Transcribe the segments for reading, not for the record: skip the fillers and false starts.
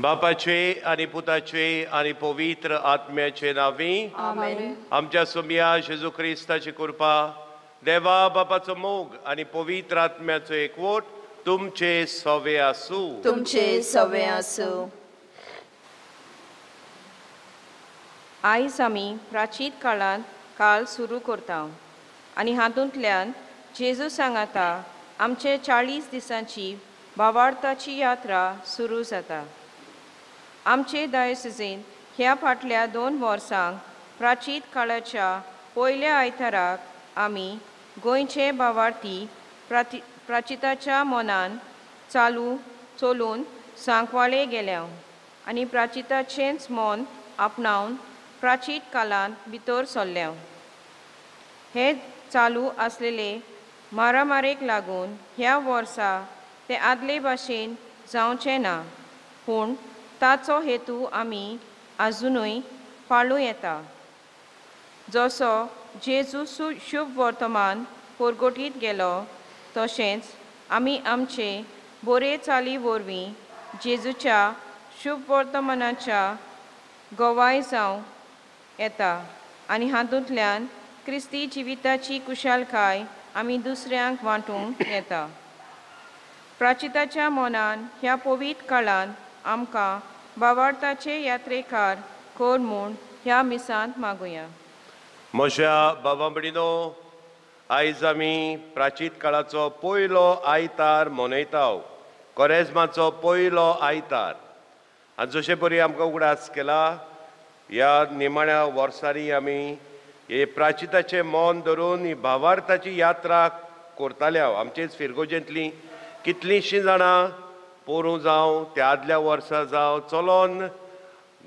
बापाचे आनी पुताचे आनी पवित्र आत्म्याचे नांवी आमेन। आमच्या सोमया जेजू क्रिस्ताची कृपा, देवा बापाचो मोग आनी पवित्र आत्म्याचो एकवट तुमचे सवे आसूं। तुमचे सवे आसूं। आयज आमी प्राचीन काळांत काल सुरू करता आनी हातूंतल्यान जेजू सांगाता आमचे 40 दिसांची भावार्थाची यात्रा सुरू जाता। आमचे डायोसिजीन ह्या फाटल्या 2 वर्सांक प्राचीन काळाच्या पयल्या आयताराक आमी गोंयचे भावार्थी प्राचिताच्या मनान चालू चलून सांकवाळे गेल्या आनी प्राचिताचेंच मन आपणावन प्राचीन काळांत भितर सरल्या। हे चालू आसलेले मारामारेक लागून ह्या वर्सा ते आदले भाशेन जावचें ना, पूण ताचो हेतू आमी आजुनूय पाळूं येता। जसो जेजू शुभ वर्तमान परगटीत गेलो तशेंच आमी आमचे बरे चाली वरवीं जेजूच्या शुभ वर्तमानाच्या गवाय जावं येता आनी हातूंतल्यान क्रिस्ती जिविताची कुशालकाय आमी दुसऱ्यांक वांटूंक येता। प्राचिताच्या मनान ह्या पवित्र काळांत आमकां भावार्थाचे यात्रेकार कर म्हूण ह्या मिसांत मागुया। म्हज्या बाबा भयणीनो, आयज आमी प्राचीन काळाचो पयलो आयतार मनयता, कोरेज्माचो पयलो आयतार। आनी जशे परी आमकां उगडास केला, ह्या निमाण्या वर्सांनी आमी हे प्राचिताचें मन धरून ही भावार्थाची यात्रा करताले। आमचेच फिरगोजेंतलीं कितलींशीं जाणां पोरूं जावं त्या आदल्या वर्सा जावं चलोन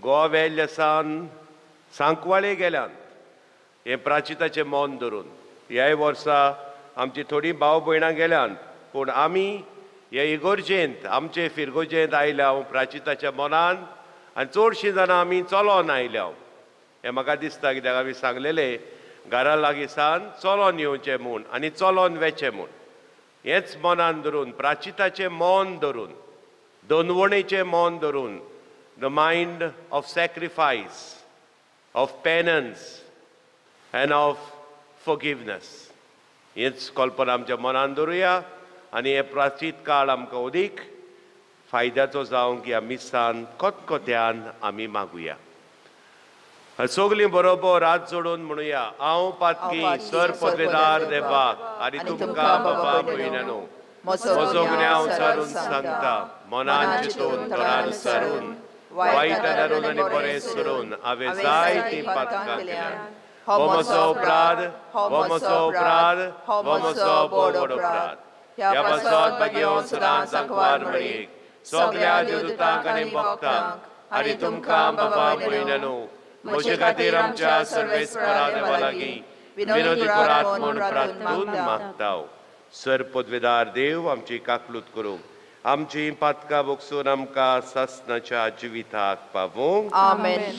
गोवा वेल्ल्या सान सांकवाळे गेल्यान हें प्राचिताचें मन धरून। ह्याय वर्सा आमची थोडीं भाव भयणां गेल्यान, पूण आमी हे इगोर्जेंत आमचे फिरगोजेंत आयल्या प्राचिताच्या मनान आनी चडशीं जाणां आमी चलोन आयल्या। हें म्हाका दिसता कित्याक आमी सांगलेलें घरा लागीं सान चलोन येवचें म्हूण आनी चलोन वेचें म्हूण। हेंच मनान धरून, प्राचिताचें मन धरून, दोनवणेचें मन धरून, the mind of sacrifice, of penance and of forgiveness, हेंच कल्पना आमच्या मनान धरुया आनी हें प्राचीत काळ आमकां अदीक फायद्याचो जावंक ह्या मिसान खतखत्यान आमी मागुया। सगलीं बरोबर हात जोडून म्हणुया, हांव पातकी सर पदवेदार देवाक आनी तुमकां बाबा भयणांनो म्हजो गुन्यांव सारून सांगता, मनान चिंतून तोंडान सारून वायट धरून आनी बरें सोडून हांवें जायतीं पातकां केल्यांत। हो म्हजो अपराध, हो म्हजो अपराध, हो म्हजो भोव व्हड अपराध। ह्या पासत भाग्यवंत सदांच आंकवार मरयेक सगल्या देवदूतांक आनी भक्तांक आनी तुमकां बाबा भयणांनो म्हजे खातीर आमच्या सर्वेस्परा देवा लागीं विनोदी करात म्हूण प्रार्थून मागता। सर पदवेदार देव आमची काकलूत करूंक, आमची पातकां भोगसून आमकां सासणाच्या जिविताक पावोवंक। आमेन।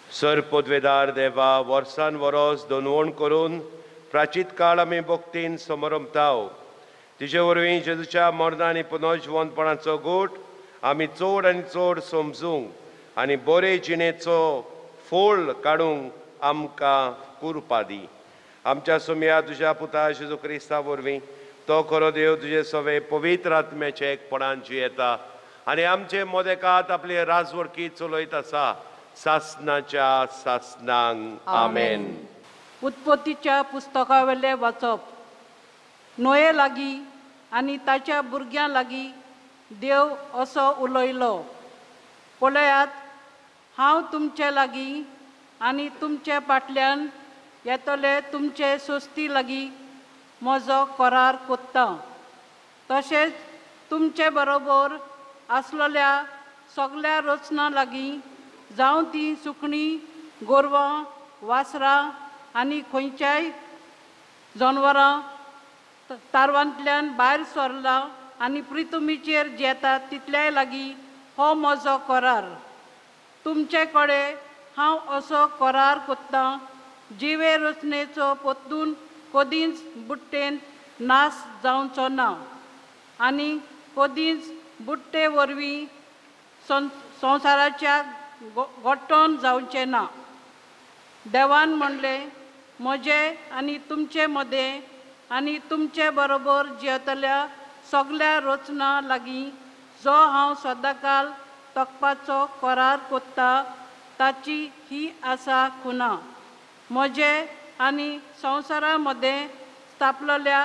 सर पदवेदार देवा, वर्सान वरोस दोनवण करून प्राचीत काळ आमी भक्तीन समरमताव, तिजे वरवीं जेजूच्या मरणां आनी पुनर्जिवंतपणाचो गोट आमी चड आनी चड समजूंक आनी बरे जिणेचो फोळ काडूंक आमकां कुरपा दी। आमच्या सोमया तुज्या पुता जेजू क्रिस्ता वरवीं तो खरो देव तुजे सवे पवित्र आत्म्याचे एकपणान जियेता आनी आमचे मोदेकात आपले राजवडकी चलयत आसा सासनाच्या सासनांक। आमेन। उत्पत्तीच्या पुस्तकावेलें वाचप. नोये लागीं आनी ताच्या भुरग्यां लागीं देव असो उलयलो, पळयात हांव तुमचे लागीं आनी तुमचे फाटल्यान येतले तुमचे सोस्ती लागीं म्हजो करार कोत्ता. तशेंच तुमचे बरोबर आसलेल्या सगळ्या रचनां लागीं, जावं ती सुकणीं, गोरवां, वासरां आनी खंयच्याय जनवरां तारवांतल्यान भायर सरलां आनी पृथ्वीचेर जेतात तितल्याय लागीं हो म्हजो करार. तुमचे कडेन हांव असो करार कोत्तां, जिवे रचनेचो परतून कदींच बुट्टेंत नाश जावचो ना आनी कदींच बुट्टे वरवीं संवसाराच्या गोठण जावचें ना. देवान म्हणलें, म्हजें आनी तुमचे मदें आनी तुमचे बरोबर जियेतल्या सगल्या रचना लागीं जो हांव सदांकाल तकपाचो करार कोत्ता ताची ही आसा खुणा. म्हजे आनी संवसारा मदें स्थापलेल्या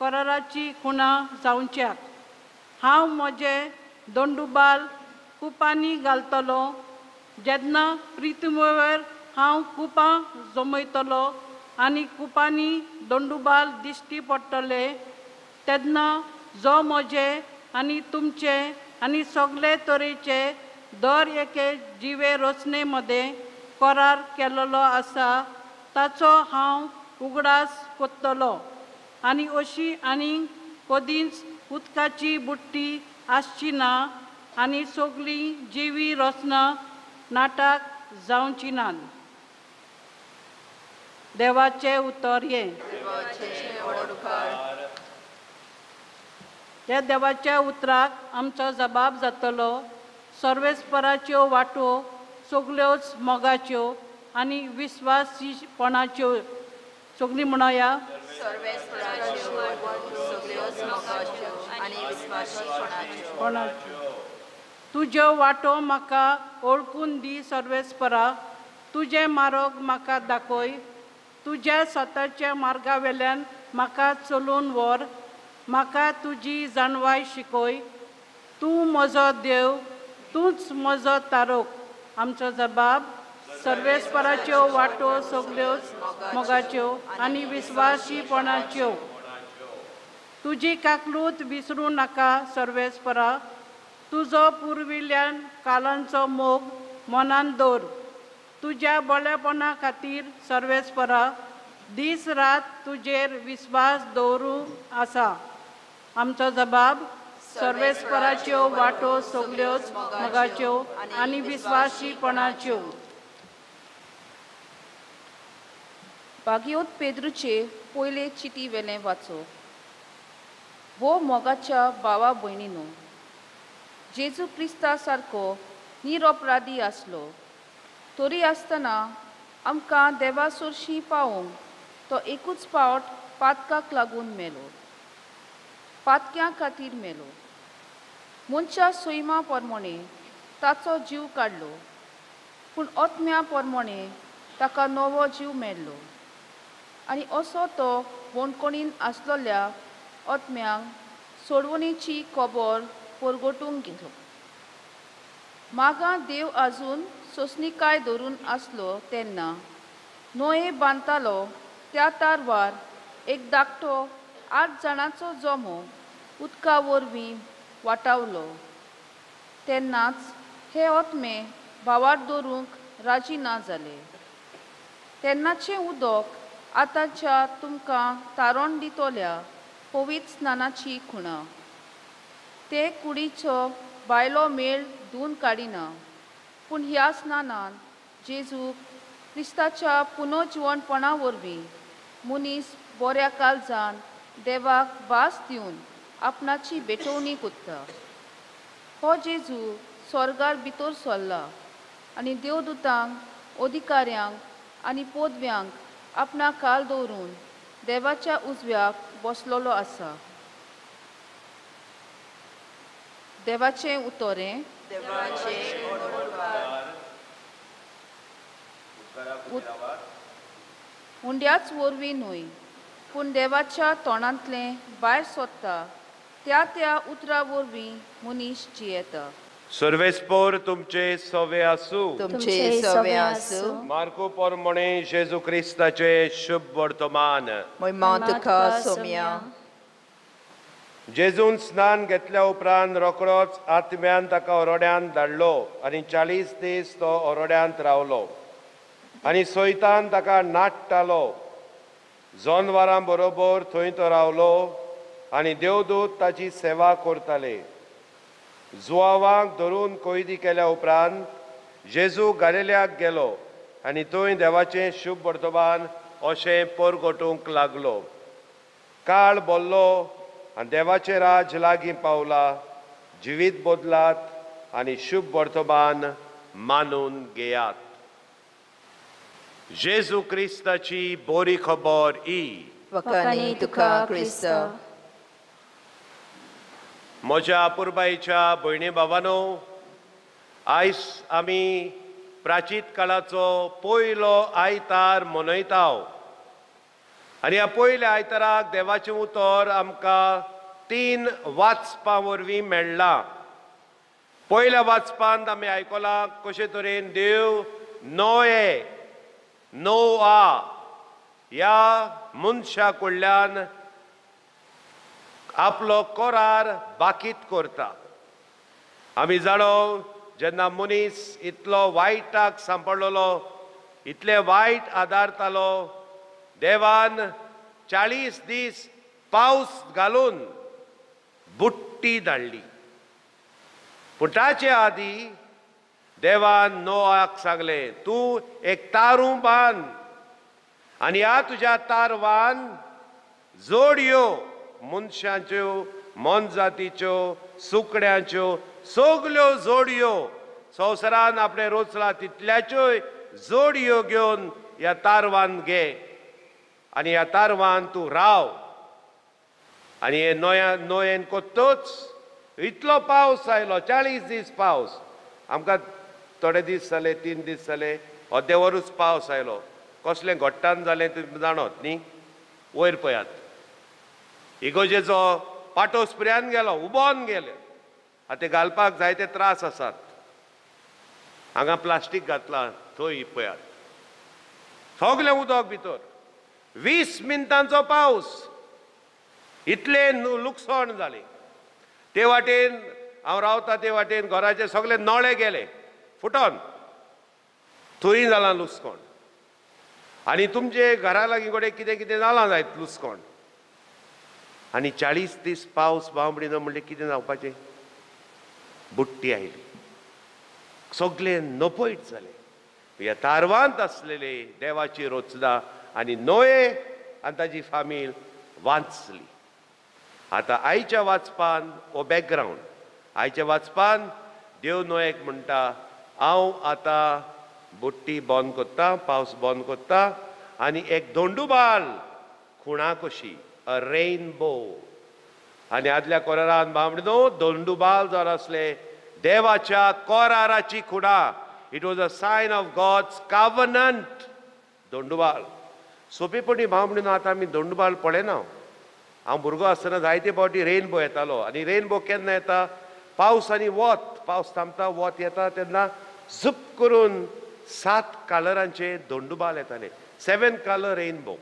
कराराची खुणा जावच्याक हांव म्हजें दोंडुबाल कुपांनी घालतलो. जेन्ना पृथ्वीर हांव कुपां जमयतलो आनी कुपांनी दोंडुबाल दिश्टी पडटले तेन्ना जो म्हजे आनी तुमचे आनी सगळे तरेचे दर एके जिवे रचने मदें करार केल्लो आसा ताचो हांव उगडास कोत्तलो आनी अशी आनी कदींच उदकाची बुट्टी आसची ना आनी सगळीं जिवी रचना नाटक जावची ना. देवाचें उतर हें. ह्या देवाच्या उतराक आमचो जबाब जातलो. सर्वेस्पराच्यो वाटो सगल्योच मोगाच्यो आनी विस्वासीपणाच्यो. सगळीं म्हणया, तुज्यो वाटो म्हाका ओळखून दी सर्वेस्परा, तुजें मार्ग म्हाका दाखय. तुज्या स्वताच्या मार्गा वेल्यान म्हाका चलून व्हर, म्हाका तुजी जाणवाय शिकय. तूं म्हजो देव, तूंच म्हजो तारक. आमचो जबाब, सर्वेस्पराच्यो वाटो सगल्योच मोगाच्यो आनी विस्वासीपणाच्यो. तुजी काकलूत विसरूं नाका सर्वेस्परा, तुजो पुर्विल्ल्यान कालांचो मोग मनान दवर. तुज्या बळेपणा खातीर सर्वेस्परा दीस रात तुजेर विस्वास दवरूं आसा. आमचो जबाब, सर्वेस्पराच्यो वाटो सगल्योच मोगाच्यो आनी विस्वासीपणाच्यो. बागियोत पेद्रूचे पयले चिटी वेलें वाचो. वो मोगाच्या भावा भयणीनो, जेजू क्रिस्ता सारको निरपराधी आसलो तरी आसतना आमकां देवा सोरशी पावोवंक तो एकूच पावट पातकाक लागून मेलो, पातक्यां खातीर मेलो. मनशा सैमा प्रमाणे ताचो जीव काडलो, पूण आत्म्या प्रमाणे ताका नवो जीव मेळ्ळो आनी असो तो वणकोणीन आसलेल्या आत्म्यांक सोडवणेची खबर परगटूंक गेलो. मागां देव आजून सोंसणीकाय धरून आसलो तेन्ना नोये बांदतालो त्या तारवार एक धाकटो 8 जाणांचो जमो उदका वरवीं वाटावलो. तेन्नाच हे आत्मे भावार दवरूंक राजी ना जाले. तेन्नाचें उदक आतांच्या तुमकां तारण दितल्या पवित्र स्नानाची खुणा. ते कुडीचो बायलो मेळ धुवन काडिना, पूण ह्या स्नानान जेजू क्रिस्ताच्या पुनर्जिवणपणा वरवीं मनीस बऱ्या काळजान देवाक भास दिवन आपणाची भेटवणी कोत्ता. हो जेजू स्वर्गार भितर सरला आनी देवदूतांक, अधिकाऱ्यांक आनी पदव्यांक आपणा काल दवरून देवाच्या उजव्याक बसलेलो आसा. देवाचें उतरें. हुंड्याच वरवीं न्हय पूण देवाच्या तोंडांतलें भायर सोदता त्या त्या उतरा वरवीं मनीस जियेता. सर्वेस्पोर तुमचे सवे आसूं. तुमचे सवे आसूं. मार्को पोरमोणे जेजू क्रिस्ताचे शुभ वर्तमान. महिमा तुका सोम्या. जेजून स्नान घेतल्या उपरांत रोखडोच आत्म्यान ताका ओरोड्यांत धाडलो आनी 40 दीस तो ओरोड्यांत रावलो आनी सैतान ताका नाडटालो. जनवरां बरोबर थंय तो रावलो आनी देवदूत ताची सेवा करताले. जुवावांक धरून कैदी केल्या उपरांत जेजू गालिल्याक गेलो आनी थंय देवाचें शुभ वर्तमान अशें परगटूंक लागलो. काळ बोल्लो आनी देवाचें राज लागीं पावला. जिवीत बदलात आनी शुभ वर्तमान मानून घेयात. जेजू क्रिस्ताची बरी खबर ही. वखाणी तुका क्रिस्त. म्हज्या पुरबाईच्या भयणी बाबानो, आयज आमी प्राचीत काळाचो पयलो आयतार मनयता आनी ह्या पयल्या आयताराक देवाचें उतर आमकां 3 वाचपां वरवीं मेळ्ळां. पयल्या वाचपांत आमी आयकलां कशे तरेन देव नोये नोआ ह्या मनशा कडल्यान आपलो करार बाकीत करता. आमी जाणो जेन्ना मनीस इतलो वायटाक सांपडलेलो, इतले वायट आदारतालो, देवान 40 दीस पावस घालून बुट्टी धाडली. पूण ताचे आदी देवान नोआक सांगलें, तूं एक तारूं बांद आनी ह्या तुज्या तारवान जोडयो मनशाच्यो, मोनजातीच्यो, सुकड्यांच्यो सगल्यो जोडयो संवसारान आपणें रोचला तितल्याच्योय जोडयो घेवन ह्या तारवान घे आनी ह्या तारवान तूं राव. आनी हे नोयेन कोत्तोच इतलो पावस आयलो, 40 दीस पावस. आमकां थोडे दीस जाले, 3 दीस जाले, अर्देवरूच पावस आयलो. कसलें घट्टान जालें तुमी जाणोत न्ही. वयर पळयात, इगोजेचो पाटो स्प्रेयान गेलो, उबोन गेले. आतां ते घालपाक जायते त्रास आसात. हांगा प्लास्टीक घातलां, थंय पळयात सगलें उदक भितर. 20 मिनटांचो पावस, इतलें लुकसाण जालें. ते वाटेन हांव रावता ते वाटेन घराचे सगळे नळे गेले फुटोन, थंय जालां लुकसाण. आनी तुमचे घरा लागीं कडेन कितें कितें जालां जायत लुकसाण. आनी 40 दीस पावस बावडीनो म्हणलें कितें जावपाचें. बुट्टी आयली, सगळे नपयत जाले. ह्या तारवांत आसलेले देवाची रोचना आनी नोये आनी ताजी फामील वाचली. आतां आयच्या वाचपान हो बॅकग्रावंड. आयच्या वाचपान देव नोयेक म्हणटा, हांव आतां बुट्टी बंद करता, पावस बंद करता आनी एक दोंडुबाल खुणा कशी, अ रेनबो. आनी आदल्या कोरारान बामणो दोंडुबाल जावन आसले देवाच्या कोराराची खुणा. It was a sign of God's covenant. दोंडुबाल सोंपेपणी भावणो आतां आमी दोंडुबाल पळयना. हांव भुरगो आसतना जायते फावटी रेनबो येतालो. आनी रेनबो केन्ना येता? पावस आनी वत. पावस थांबता, वत येता तेन्ना झुप करून 7 कलरांचे दोंडुबाल येताले. 7 colour rainbow.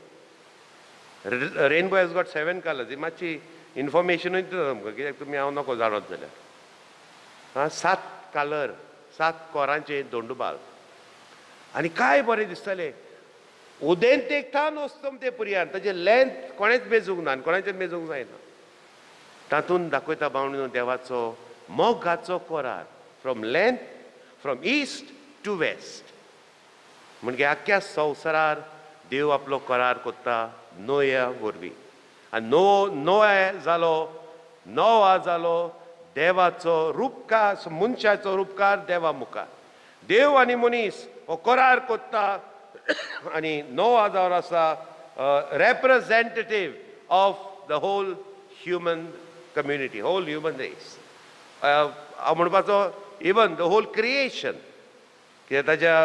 Rainbow has got 7 colours. ही मातशी इन्फॉर्मेशनूय दिता तुमकां, कित्याक तुमी हांव नको जाणत जाल्यार. आं, 7 कलर, 7 कोरांचे दोंडुबाल. आनी काय बरें दिसतालें. उदेंतेक थावन अस्तमते पुरयान ताजें लेंथ कोणेंच मेजूंक ना आनी कोणाचें मेजूंक जायना. तातूंत दाखयता बावणो देवाचो मोगाचो कोरार, from length, from east to west. म्हणजे आख्ख्या संवसारार देव आपलो करार करता नोया वरवीं. आनी नोया जालो, नोआ जालो देवाचो रुपकार, मनशाचो रुपकार देवा मुखार. देव आनी मनीस हो करार करता आनी नोआ जावन आसा representative of the whole human community, whole human race. हांव म्हणपाचो इवन the whole creation. कित्याक ताज्या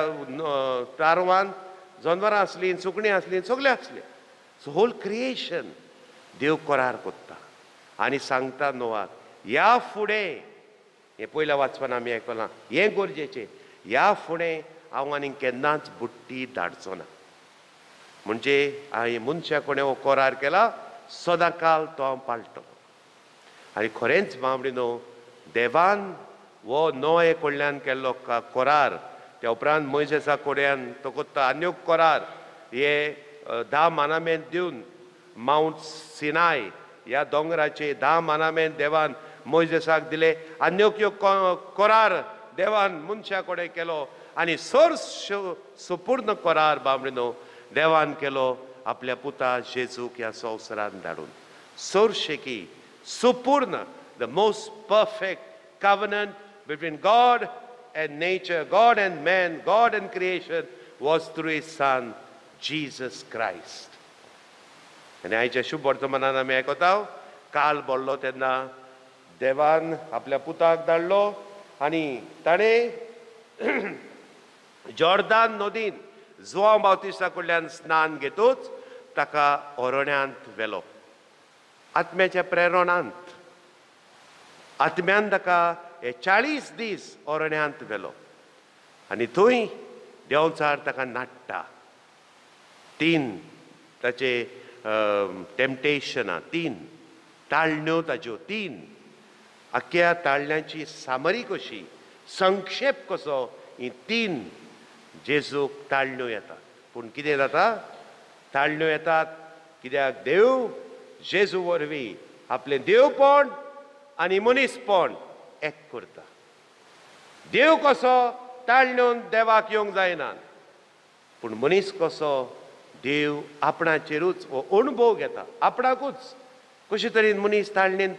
तारवान जनवरां आसलीं, सुकणीं आसलीं, सगळें आसलें. सो होल क्रिएशन देव करार कोत्ता आनी सांगता नोवाक, ह्या फुडें हें पयल्या वाचपान आमी आयकलां, हें गरजेचें, ह्या फुडें हांव आनी केन्नाच बुट्टी धाडचो ना. म्हणजे हांवें मनशा कोणें हो करार केला सदां काल तो हांव पाळटलो. आनी खरेंच बाबडी न्हू, देवान हो नोये कडल्यान केल्लो करार, त्या उपरांत मोयजेसा कडल्यान तो कोत्ता आनी एक करार, हे 10 मानामेंत दिवन मावंट सिनाय ह्या दोंगराचे 10 मानामेंत देवान मोयजेसाक दिले. आनी ह्यो करार देवान मनशा कडेन केलो आनी सुपूर्ण करार बाबडी न्हू देवान केलो आपल्या पुता जेजूक ह्या संवसारांत धाडून. सोरशेकी सुपूर्ण, the most perfect covenant between God and nature, God and man, God and creation was through his son Jesus Christ. आनी आयच्या शुभ वर्तमानान आमी आयकता, काल बोल्लो तेन्ना देवान आपल्या पुताक धाडलो आनी ताणें जॉर्दान नदीन जुआंव बाप्तिस्ता कडल्यान स्नान घेतूच ताका अरण्यांत व्हेलो. आत्म्याच्या प्रेरणांत आत्म्यान ताका हे 40 दीस अरण्यांत व्हेलो आनी थंय देंवचार ताका नाडटा. 3 ताचे टेम्पटेशनां, 3 ताळण्यो ताच्यो, 3 आख्या ताळण्यांची सामरी कशी, संक्षेप कसो, ही 3 जेजूक ताळण्यो येतात. पूण कितें जाता, ताळण्यो येतात कित्याक देव जेजू वरवीं आपलें देवपण आनी मनीसपण एक करता. देव कसो ताळण्योन देवाक येवंक जायना, पूण मनीस कसो देव आपणाचेरूच हो अणभव घेता, आपणाकूच. कशे तरेन मनीस ताळणेन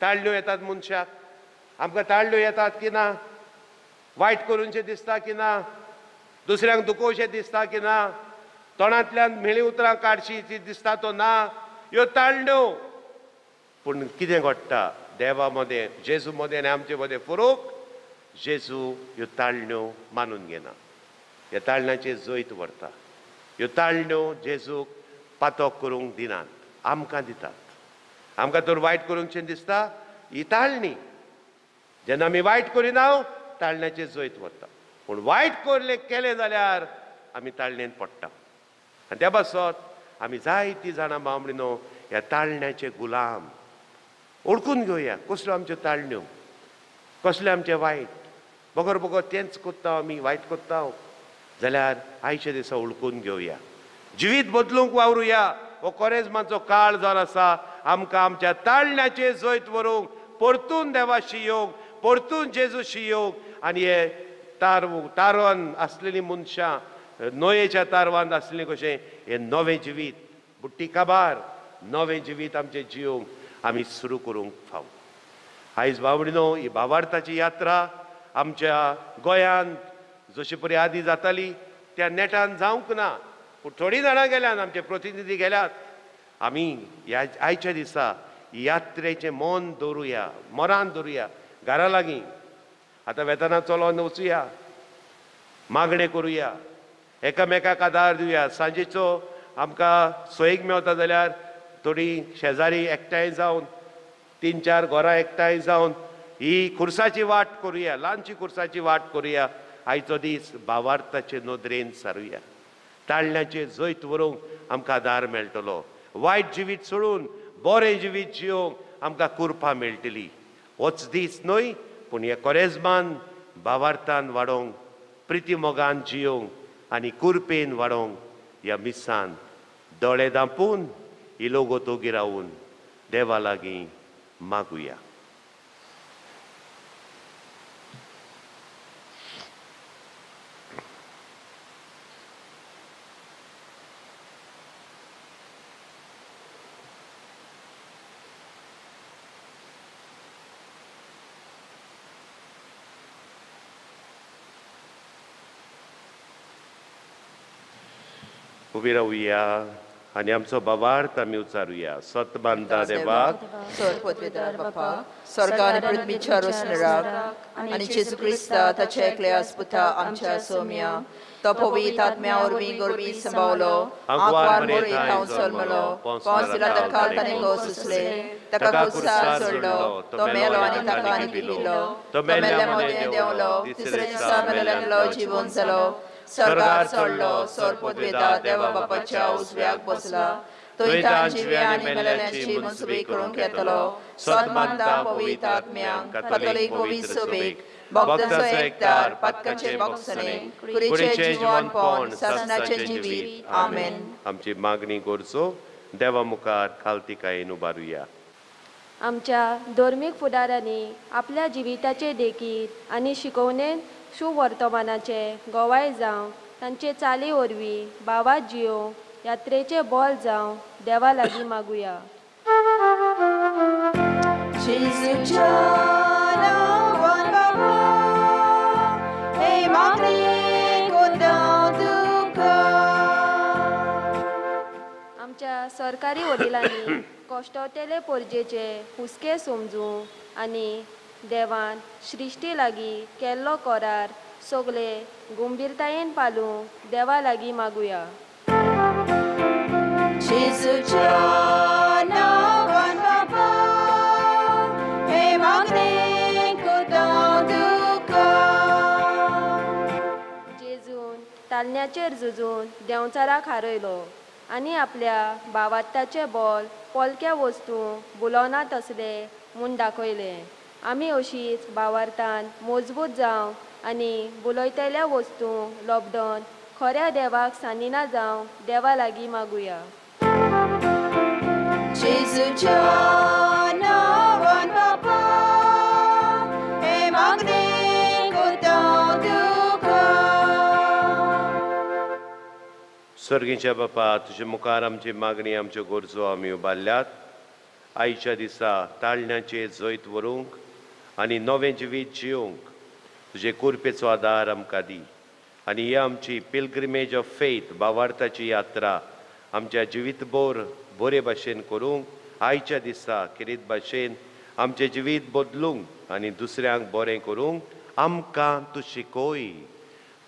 ताळण्यो येतात मनशाक, आमकां ताळण्यो येतात की ना, वायट करूनशें दिसता की ना, दुसऱ्यांक दुखोवशें दिसता की ना, तोंडांतल्यान म्हेळीं उतरां काडशी ती दिसता तो ना, ह्यो ताळण्यो. पूण कितें घडटा, देवा मदें, जेजू मदें आनी आमचे मदें फरक, जेजू ह्यो ताळण्यो मानून घेना, ह्या ताळण्याचेर जैत व्हरता. ह्यो ताळण्यो जेजूक पातक करूंक दिनात, आमकां दितात. आमकां तर वायट करूंकशें दिसता, ही ताळणी. जेन्ना आमी वायट करिना ताळण्याचेर जैत व्हरता, पूण वायट केलें जाल्यार आमी ताळणेन पडटा. आनी त्या पासत आमी जायतीं जाणां बामणी न्हू ह्या ताळण्याचे गुलाम. ओळखून घेवया कसल्यो आमच्यो ताळण्यो, कसलें आमचें वायट, बगर बगर तेंच कोत्ता आमी, वायट कोत्ता जाल्यार आयच्या दिसा ओळखून घेवया, जिवीत बदलूंक वावरुया. हो कोरेजमाचो काळ जावन आसा, आमकां आमच्या ताळण्याचेर जैत व्हरूंक, परतून देवाशी येवंक, परतून जेजूशी येवंक. आनी हे तारवान आसलेलीं मनशां, नोयेच्या तारवान आसलेलीं कशें, हें नवें जिवीत बुट्टी काबार नवें जिवीत आमचें जिवंक आमी सुरू करूंक फावो. आयज बावडी न्हू ही भावार्थाची यात्रा आमच्या गोंयांत जशी परी आदी जाताली त्या नेटान जावंक ना, पूण थोडीं जाणां गेल्यात, आमचे प्रतिनिधी गेल्यात. आमी ह्या आयच्या दिसा यात्रेचें मन दवरुया, मरान दवरुया, घरा लागीं आतां वेतना चलोन वचुया, मागणें करुया, एकामेकाक आदार दिवया. सांजेचो आमकां सोयीक मेवता जाल्यार थोडीं शेजारी एकठांय जावन, 3-4 घरां एकठांय जावन ही खुर्साची वाट करुया, ल्हानशी खुर्साची वाट करुया. आयचो दीस भावार्थाचे नदरेन सारुया, ताळण्याचेर जैत व्हरूंक आमकां आदार मेळटलो, वायट जिवीत सोडून बरें जिवीत जियोवंक आमकां कृपा मेळटली. होच दीस न्हय, पूण हे कोरेजमान भावार्थान वाडोवंक, प्रिती मोगान जियोवंक आनी कुरपेन वाडोवंक ह्या मिसान दोळे धांपून इलोगोतो गिरावन देवा लागीं मागुया. उबी रावया आनी आमचो भावार्थ आमी उचारुया. सत मानता देवाक, सरपदवेदार बापा, स्वर्गान पृथ्वीच्या रोसनराक आनी जेजू क्रिस्ता ताच्या एकल्या पुता आमच्या सोम्या, तो पवित्र आत्म्या वरवीं गोरवीं संभावलो, आंकवार मोरी थावन जल्मलो, पोंस पिलाता ताणें गो सुसले, ताका कुर्सार सोडलो, तो मेलो आनी ताका आनी पिलो, तो मेल्ल्या मदें देंवलो, तिसऱ्या दिसा मेल्ल्यांतलो जिवन जालो, स्वर्गार चडलो, सरपदवेदा देवा बापाच्या उजव्याक बसला, थंय तांची आनी मेल्ल्यांची मनसुबी करूंक येतलो. सत मानता पवित्र आत्म्यांक, कातोलीक पवित्र सभेक, भक्तांचो एकदार, पातकाचे बक्षणे, कुडीचें जिवनपण, सासणाचें जिवीत. आमेन. आमची मागणी करचो देवा मुखार खालतिकायेन उबारुया. आमच्या धर्मीक फुडारांनी आपल्या जिविताचे देखीत आनी शिकोवणेन सुवर्तमानाचे गोवाय जावं, तांचे चाली वरवीं भावात जियोवंक यात्रेचे बोल जावं देवा लागीं मागुया. आमच्या सरकारी वडिलांनी कश्टवतेले पोरजेचे हुस्के समजूं आनी देवान सृश्टी लागीं केल्लो करार सगळे गंभीरतायेन पालूंक देवा लागीं मागुया. जेजूच्या नांवान बापा, हे मागणें करता तुका. जेजून तालण्याचेर झुजून देंवचाराक हारयलो आनी आपल्या भावार्थाचें बोल पोलक्या वस्तूंक बुलोवना तसले म्हूण दाखयलें. आमी अशीच भावार्थान मजबूत जावं आनी बुलयतल्या वस्तूंक लोबदोन खऱ्या देवाक सांदिना जावं देवा लागीं मागुया. जेजूच्या नांवान बापा, हे मागणें करता तुका. स्वर्गीच्या बापा, तुजे मुखार आमची मागणी, आमच्यो गरजो आमी उबारल्यात. आयच्या दिसा ताळण्याचें जैत व्हरूंक आनी नवें जिवीत जियोवंक तुजे कुरपेचो आदार आमकां दी. आनी ही आमची पिलग्रिमेज ऑफ फेथ, भावार्थाची यात्रा आमच्या जिवीतभर बरे भाशेन करूंक, आयच्या दिसा खेरीत भाशेन आमचें जिवीत बदलूंक आनी दुसऱ्यांक बरें करूंक आमकां तूं शिकोय.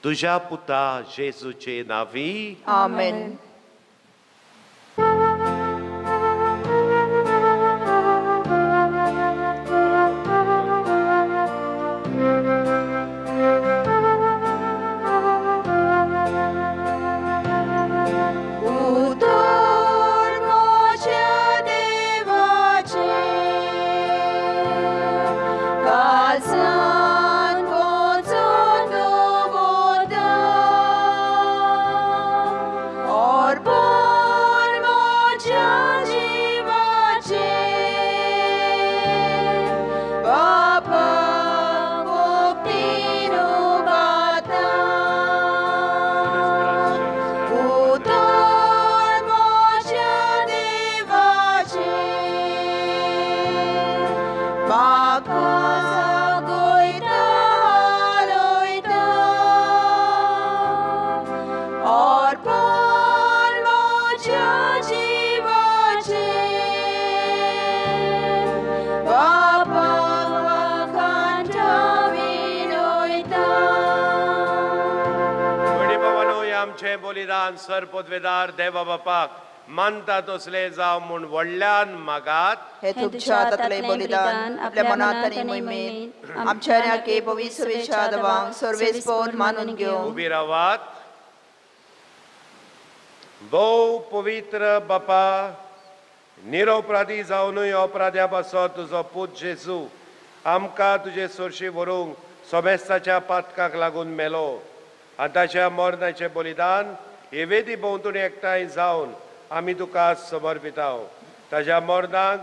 तुज्या पुता जेजूचे नांवी. आमेन. बलिदान सरपदवेदार देवा बापाक मानता तसले जावं म्हूण व्हडल्यान मागात. हे तुमच्या हातांतलें बलिदान आपल्या मनांत आनी मोहिमेंत आमच्या ह्या पवित्र देवांक सर्वेस्पोर मानून घेवं. उबी रावात. भोव पवित्र बापा, निरपराधी जावनूय अपराध्या पासत तुजो पूत जेजू आमकां तुजे सरशी व्हरूंक सोमेस्ताच्या पातकाक लागून मेलो आनी ताच्या मरणाचें बलिदान हे वेदी भोंवतणी एकठांय जावन आमी तुका समर्पिताव. ताज्या मरणाक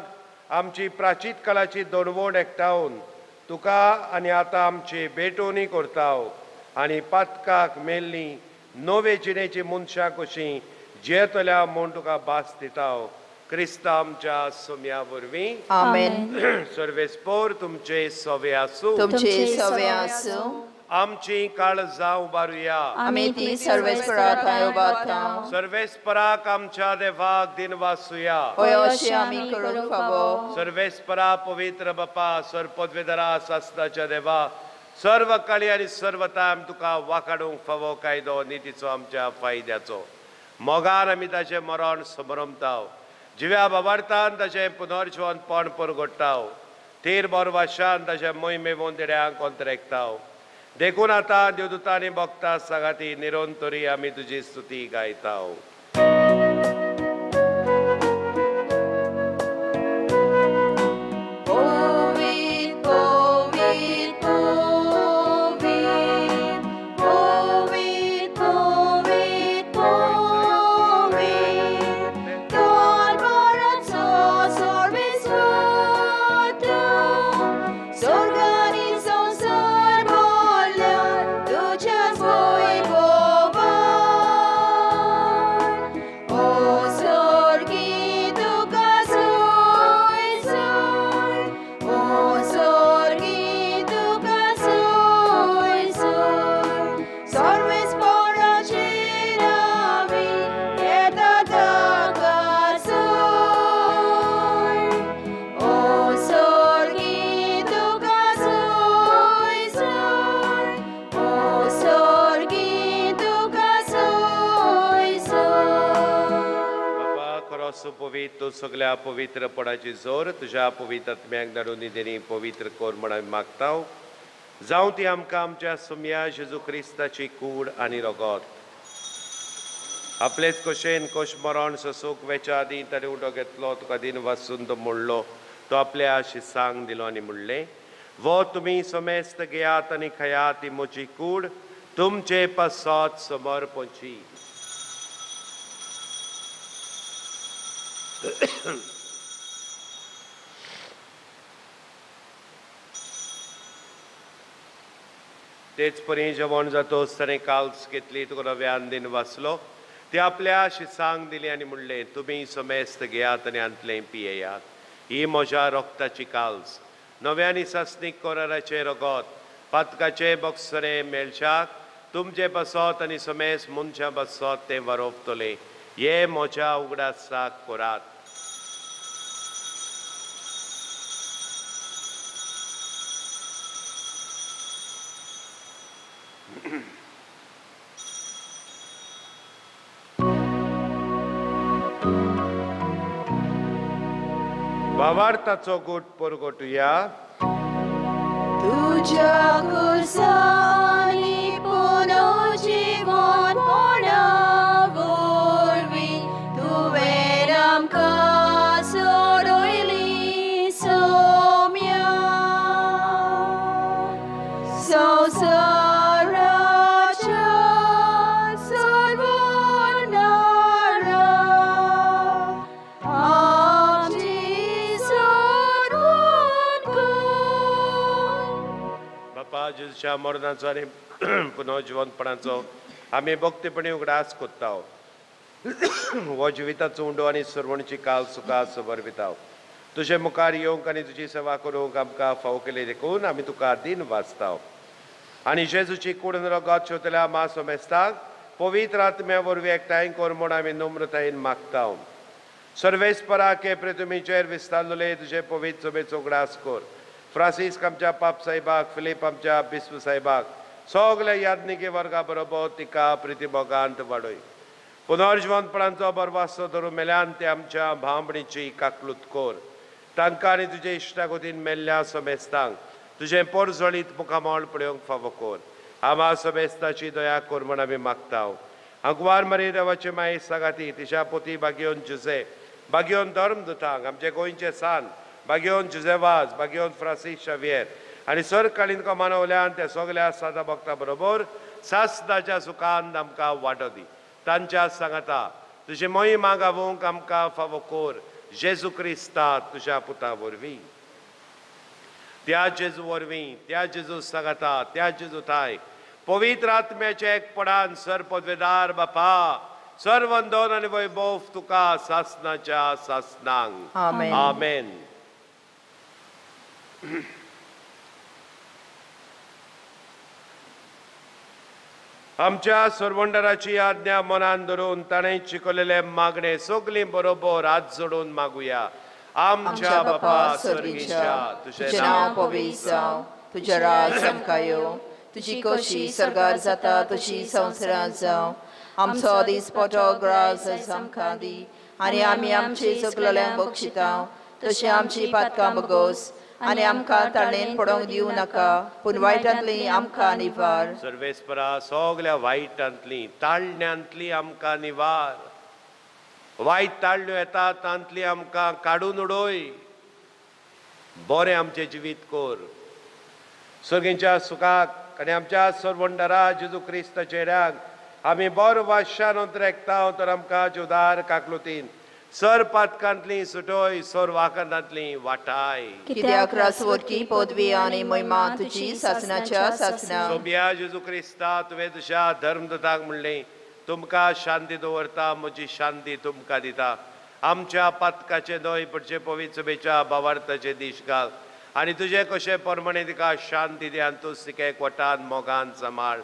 आमची प्राचीत काळाची दडवण एकठावन तुका आनी आतां आमची भेटवणी करताव आनी पातकाक मेल्ली नवे जिणेची मनशां कशीं जियेतल्या म्हूण तुका भास दिताव. क्रिस्ता आमच्या सोम्या वरवीं. आमेन. सर्वेस्पोर तुमचे सवे आसूं. तुमचे सवे आसूं. आमची काळजां उबारुया. आमी ती सर्वेस्परा थंय उबारता. सर्वेस्पराक आमच्या देवाक दिनवासुया. हय अशें आमी करूंक फावो. सर्वेस्परा पवित्र बापा, सर्वपदवेधरा सासणाच्या देवा, सर्व काळी आनी सर्वता आमी तुका वाखाडूंक फावो कायदो नितीचो आमच्या फायद्याचो. मोगान आमी ताचें मरण समरमताव, जिव्या बाबार्थान ताचें पुनर्जिवनपण परगडटाव, थीर बोरवाशान ताचें मोहिमे मोंदेड्यांक अंतरेकताव. देखून आतां देवदूतांनी भक्ता सांगाती निरंतरी आमी तुजी स्तुती गायताव. पवित्र सगळ्या पवित्रपणाची जोर तुज्या पवित्र आत्म्याक धाडून निधीनी पवित्र कर म्हण आमी मागताव. जावं ती आमकां आमच्या सुम्या जेजू क्रिस्ताची कूड आनी रगत. आपलेच कशेन कोश मरण सोसूंक वेच्या आदीं ताणें उठो घेतलो, तुका दिन वासून तो मोडलो, तो आपल्या शिसांक दिलो आनी म्हणलें, वो तुमी समेस्त घेयात आनी खयात, ती म्हजी कूड तुमचे पासत समर्पची. तेच परी जेवण जातोच ताणें काल्स घेतली, तुका नव्यान दिन वाचलो, ते आपल्या शिसांक दिली आनी म्हणलें, तुमी समेस्त घेयात आनी हांतलें पियेयात, ही म्हज्या रक्ताची काल्स, नव्यानी सासणीक कराराचें रगत, पातकाचें बक्षणें मेळशाक तुमचे पासत आनी समेस्त मनशां पासत तें वरोवतलें. हे म्हज्या उगडासाक करात. भावार्थाचो गोट परगटुया. तुज्या कुर्सानी पुनर्जीवनपणा वरवीं तुवें आमकां सोडयली सोम्या. संवसाराच्या सोडवणारा आमची सोडवण कर. बापा, जेजूच्या मरणाचो आनी पुनर्जिवनपणाचो आमी भक्तीपणी उगडास कोत्ता. हो जिविताचो उंडो आनी सर्वणची काल सुखा समर्पिताव. तुजे मुखार येवंक आनी तुजी सेवा करूंक आमकां फावो केली देखून आमी तुका दिन वाचताव. आनी जेजूची कूड रगत शेवतल्या मा समेस्ताक पवित्र आत्म्या वरवीं एकठांय कर म्हूण आमी नम्रतायेन मागताव. सर्वेस्पराके प्रितुमीचेर विस्तारलेले तुजे पवित्र सभेचो उगडास कर. फ्रांसीस्क आमच्या पाप साहेबाक, फिलीप आमच्या बिस्प साहेबाक, सगल्या याज्ञिकी वर्गा बरोबर तिका प्रितीमोगांत वाडय. पुनर्जिवनपणाचो बरवासो धरून मेल्यान ते आमच्या भावणीची काकलूत कर. तांकां आनी तुजे इश्टागतीन मेल्ल्या समेस्तांक तुजें पोरजळीत मुखामळ पळोवंक फावो कर. आमा समेस्ताची दया कर म्हण आमी मागताव. आंकवार मरी देवाचे माये सांगाती तिच्या पोती बागयोन जुजे, बागयोन धर्मदूतांक, आमचे गोंयचे सान बागयोन जुजेवाज, बागयोन फ्रांसीस शावियर आनी सरकालीन कमानवल्यान त्या सगल्या सादा भक्ता बरोबर सासदाच्या सुखान आमकां वांटो दी. तांच्या सांगाता तुजी मोहिमा गावोवंक आमकां फावो कर. जेजू क्रिस्ता तुज्या पुता वरवीं. त्या जेजू वरवीं, त्या जेजू सांगाता, त्या जेजू थाय पवित्र आत्म्याच्या एकपणान सर्पदवेदार बापा, सर्वंदन आनी वैभव तुका सासनाच्या सासनांक. आमेन. आमेन. आमच्या सरवंडराची आज्ञा मनान धरून ताणें शिकवलेले मागणे सगळीं बरोबर हात जोडून मागुया. आमच्या बापा स्वर्गीच्या, तुझें नांव पवित्र जावं, तुजें राज आमकां येवं, तुजी खोशी सर्गार जाता तशी संवसारांत जावं. आमचो दिसपटो ग्रास आमकां दी आनी आमी आमचे चुकलेल्यांक बक्षिता तशें आमची पातकां बगोस आनी आमकां ताणेन पडोवंक दिवं नाका, पूण वायटांतली आमकां निवार. सर्वेस्परा, सगल्या वायटांतली ताळण्यांतली आमकां निवार. वायट ताळण्यो येता तांतली आमकां काडून उडय. बरें आमचें जिवीत कर. सर्गींच्या सुखाक आनी आमच्या सरवंडरा जेजू क्रिस्ताच्या चेऱ्याक आमी बरो वाशान अंतरेकता तर आमकां जुदार काकलुतीन सर पातकांतली सुटोय, सर वाकनांतली वाटाय. कित्याक रासवरकी पदवी आनी महिमा तुजी सासणाच्या सासणा. सोबिया जेजू क्रिस्ता, तुवें तुज्या धर्मदूताक म्हणलें, तुमकां शांती दवरता, म्हजी शांती तुमकां दिता. आमच्या पातकाचे न्हय पडचे पवित्र सभेच्या भावार्थाचे दीश घाल आनी तुजे कशे प्रमाणे तिका शांती दी आनी तूं तिका एकवटान मोगान सांबाळ.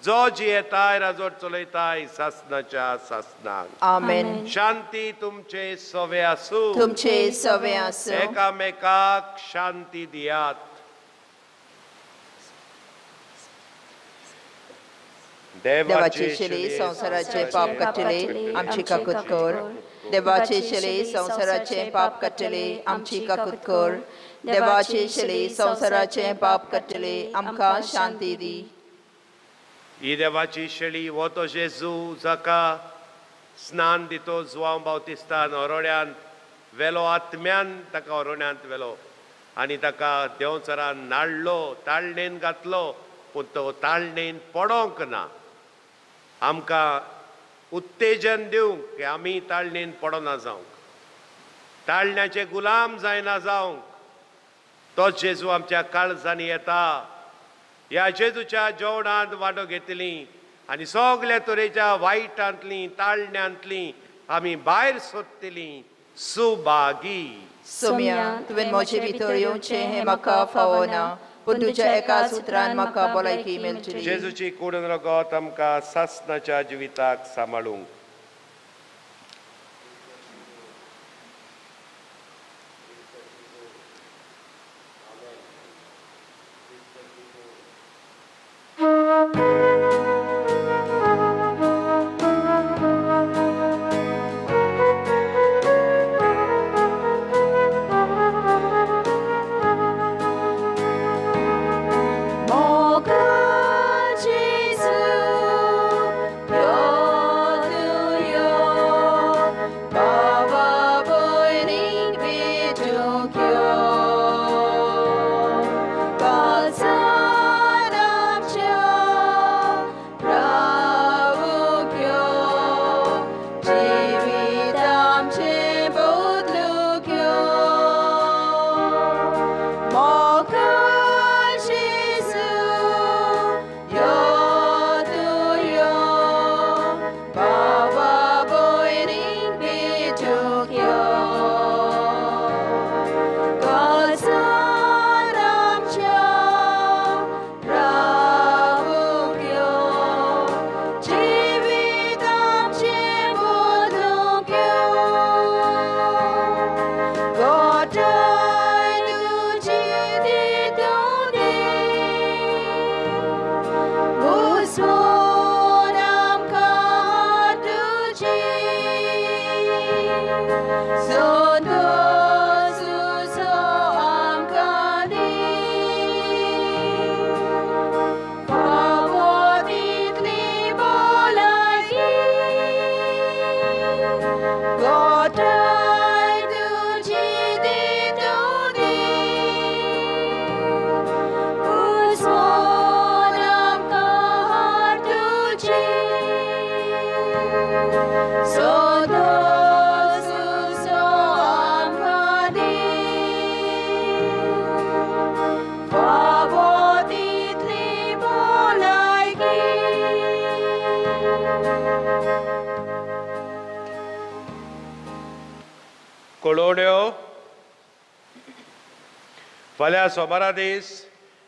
जो जियेताय राजवट चलयताय सासणाच्या सासणाक. आमेन. शांती तुमचे सवे आसूं. तुमचे सवे आसूं. एकामेकाक शांती दियात. देवाचे शेली संवसाराचे पाप काडटले आमची काकूत कर. देवाचे शेली संवसाराचे पाप काडटले आमची काकूत कर. देवाचे शेली संवसाराचे पाप काडटले आमकां शांती दी. ही देवाची शेळी हो तो जेजू जाका स्नान दितो जुवांव बावतिस्तान ओरोड्यांत वेलो, आत्म्यान ताका ओरोड्यांत वेलो आनी ताका देंवचारान नाडलो, ताळणेन घातलो, पूण तो ताळणेन पडोंक ना. आमकां उत्तेजन दिवंक की आमी ताळणेन पडना जावंक, ताळण्याचे गुलाम जायना जावंक. तो जेजू आमच्या काळजांनी येता. ह्या जेजूच्या जेवणांत वांटो घेतली आनी सगल्या तरेच्या वायटांतली ताळण्यांतली आमी भायर सोदतली. सुभागी सोम्या, तुवें म्हजे भितर येवचें हें म्हाका फावना, पूण तुज्या एका सुत्रान म्हाका भलायकी मेळटली. जेजूची कूड रगत आमकां सासणाच्या जिविताक सांबाळूंक. कळोवण्यो फाल्यां सोमारा दीस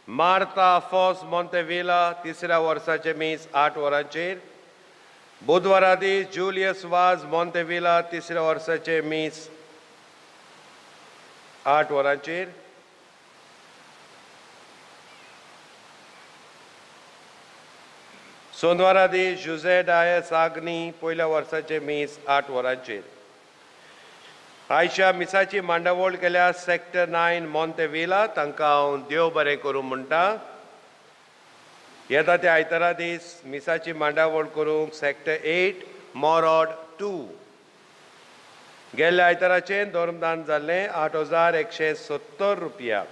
मार्ता अफोन्स मोंतेविला तिसऱ्या वर्साचें मीस 8 वरांचेर. बुधवारा दीस जुलियस वाज मोंतेविला तिसऱ्या वर्साचें मीस 8 वरांचेर. सोनवारा दीस जुझे डायस आग्नी पयल्या वर्साचें मीस 8 वरांचेर. आयच्या मिसाची मांडावळ केल्या सेक्टर 9 मोंतेविला, तांकां हांव देव बरें करूं म्हणटा. येता त्या आयतारा दीस मिसाची मांडावळ करूंक सेक्टर 8 मोरॉड 2. गेल्ल्या आयताराचें धर्मदान जाल्लें 8170 रुपया.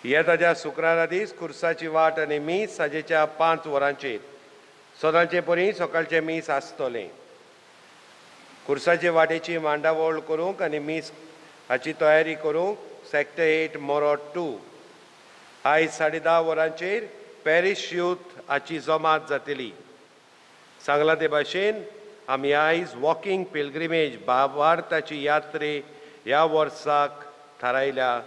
येता त्या शुक्रारा दीस कुर्साची वाट आनी मीस सांजेच्या 5 वरांचेर. सदांचे परी सकाळचें मीस आसतलें. कुर्साचे वाटेची मांडावळ करूंक आनी मीस हाची तयारी करूंक सेक्टर 8 मोरॉड 2. आयज 10:30 वरांचेर पॅरीश यूथ हाची जमात जातली. सांगलां ते भाशेन आमी आयज वॉकिंग पिलग्रिमेज भावार्थाची यात्रे ह्या वर्साक थारायल्या.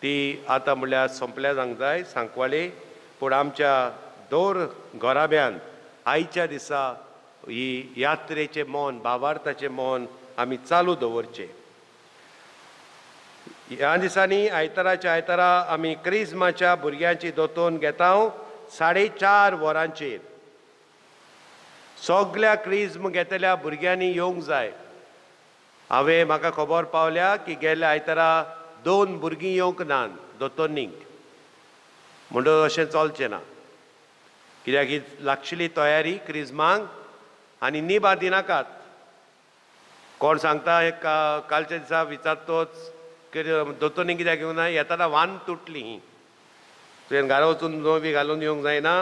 ती आतां म्हणल्यार सोंपल्या जावंक जाय सांकवाळे, पूण आमच्या दर घराब्यान आयच्या दिसा ही यात्रेचें मन, भावार्थाचें मन आमी चालू दवरचें. ह्या दिसांनी आयताराच्या आयतारा आमी क्रिज्माच्या भुरग्यांची दोतोन घेता 4:30 वरांचेर. सगल्या क्रिज्म घेतल्या भुरग्यांनी येवंक जाय. हांवें म्हाका खबर पावल्या की गेल्ल्या आयतारा 2 भुरगीं येवंक ना दोतोन्नीक, म्हणटकच अशें चलचें ना, कित्याक ही लागशिल्ली तयारी क्रिज्मांक आनी निबां दिनाकात. कोण सांगता हे कालच्या दिसा विचारतोच दोतोन्नी कित्याक येवंक ना, येताना वान तुटली ही, तुवें घरा वचून नवी घालून येवंक जायना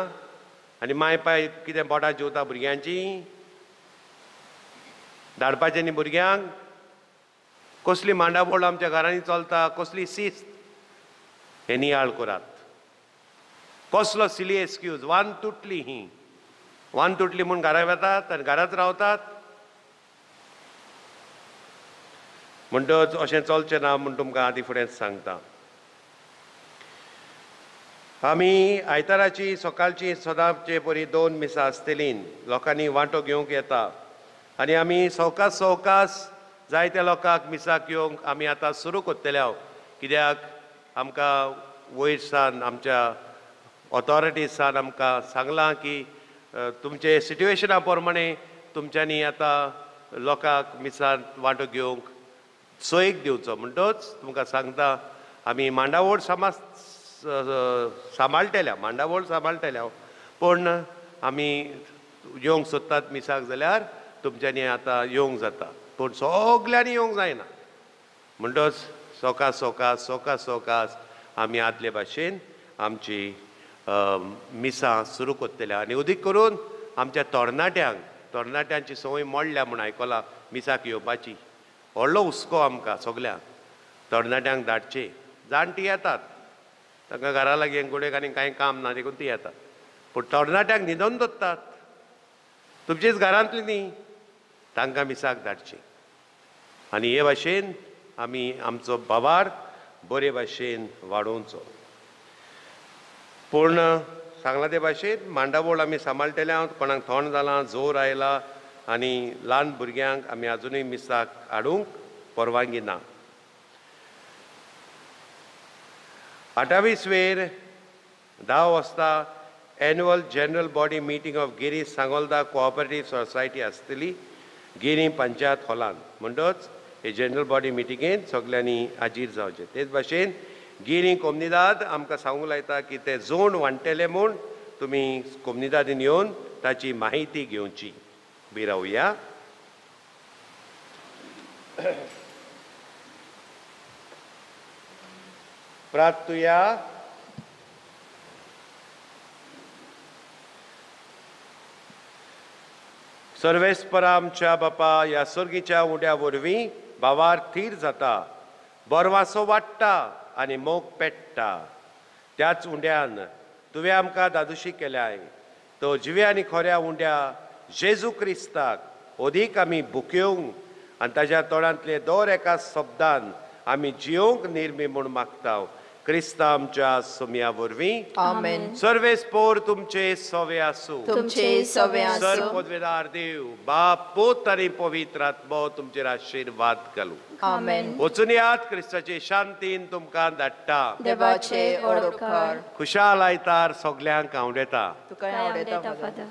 आनी माय पाय कितें बोटां जेवता भुरग्यांची, धाडपाचें न्ही भुरग्यांक. कसली मांडावळ आमच्या घरांनी चलता, कसली शिस्त, हें नियाळ करात. कसलो सिली एक्सक्यूज, वान तुटली ही, वान तुटली म्हूण घरा वेतात आनी घरांत रावतात. म्हणटकच अशें चलचें ना म्हूण तुमकां आदी फुडेंच सांगता. आमी आयताराची सकाळची सदांचे परी 2 मिसां आसतलीं. लोकांनी वांटो घेवंक येता आनी आमी सवकास सवकास जायत्या लोकांक मिसाक येवंक आमी आतां सुरू करतले. हांव कित्याक आमकां वयर सान आमच्या ऑथॉरिटीसान आमकां सांगलां की तुमचे सिट्युएशना प्रमाणे तुमच्यांनी आतां लोकांक मिसांत वांटो घेवंक सोयीक दिवचो. म्हणटच तुमकां सांगता आमी मांडावळ सांबाळटेल्या, मांडावळ सांबाळटेल्या, पूण आमी येवंक सोदतात मिसाक जाल्यार तुमच्यांनी आतां येवंक जाता, पूण सगल्यांनी येवंक जायना. म्हणटच सवकास सवकास सवकास सवकास आमी आदले भाशेन आमची मिसां सुरू करतल्या. आनी अदीक करून आमच्या तरणाट्यांक, तरणाट्यांची संवय मोडल्या म्हूण आयकलां मिसाक येवपाची, व्हडलो हुस्को आमकां सगल्यांक. तरणाट्यांक धाडचे, जाणटी येतात, तांकां घरा लागीं गोडेक आनी कांय काम ना देखून ती येतात, पूण तरणाट्यांक न्हिदोन दवरतात तुमचीच घरांतली न्ही, तांकां मिसाक धाडचें. आनी हे भाशेन आमी आमचो भावार्थ बरे भाशेन वाडोवचो. पूण सांगलां ते भाशेन मांडावळ आमी सांबाळटले. कोणाक थंड जालां, जोर आयला आनी ल्हान भुरग्यांक आमी आजुनूय मिसाक हाडूंक परवानगी ना. 28 वेर 10 वाजता annual general body meeting of Giri Sangolda cooperative society आसतली गिरी पंचायत हॉलान. म्हणटच हे जनरल बॉडी मिटिंगेन सगल्यांनी हाजीर जावचें. तेच भाशेन गिरी कोमनिदाद आमकां सांगूंक लायता की ते जोन वांट्टले म्हूण तुमी कोमनिदादीन येवन ताची माहिती घेवची. बी रावया. प्रार्थुया. सर्वेस्परा आमच्या बापा ह्या सर्गीच्या उड्या वरवीं भावार थीर जाता, बरवासो वाडटा आनी मोग पेट्टा. त्याच उंड्यान तुवें आमकां दादोशी केल्याय, तो जिव्या आनी खोऱ्या उंड्या जेजू क्रिस्ताक अदीक आमी भुकेवंक आनी ताज्या तोंडांतले दर एका शब्दान आमी जियोवंक निर्मी म्हूण मागता. क्रिस्ता आमच्या सोम्या वरवीं. आमेन. सर्वेस्पोर तुमचे सवे आसूं. तुमचे सवे सर आसूं. पदवेदार देव बाप पोत आनी पवित्र आत्मो तुमचेर आशिर्वाद घालूं. आमेन. वचून यात, क्रिस्ताचे शांतीन तुमकां धाडटा. देवाचे ओडोपकार. खुशाल आयतार सगल्यांक आवडेता. तुका आवडटा फादर.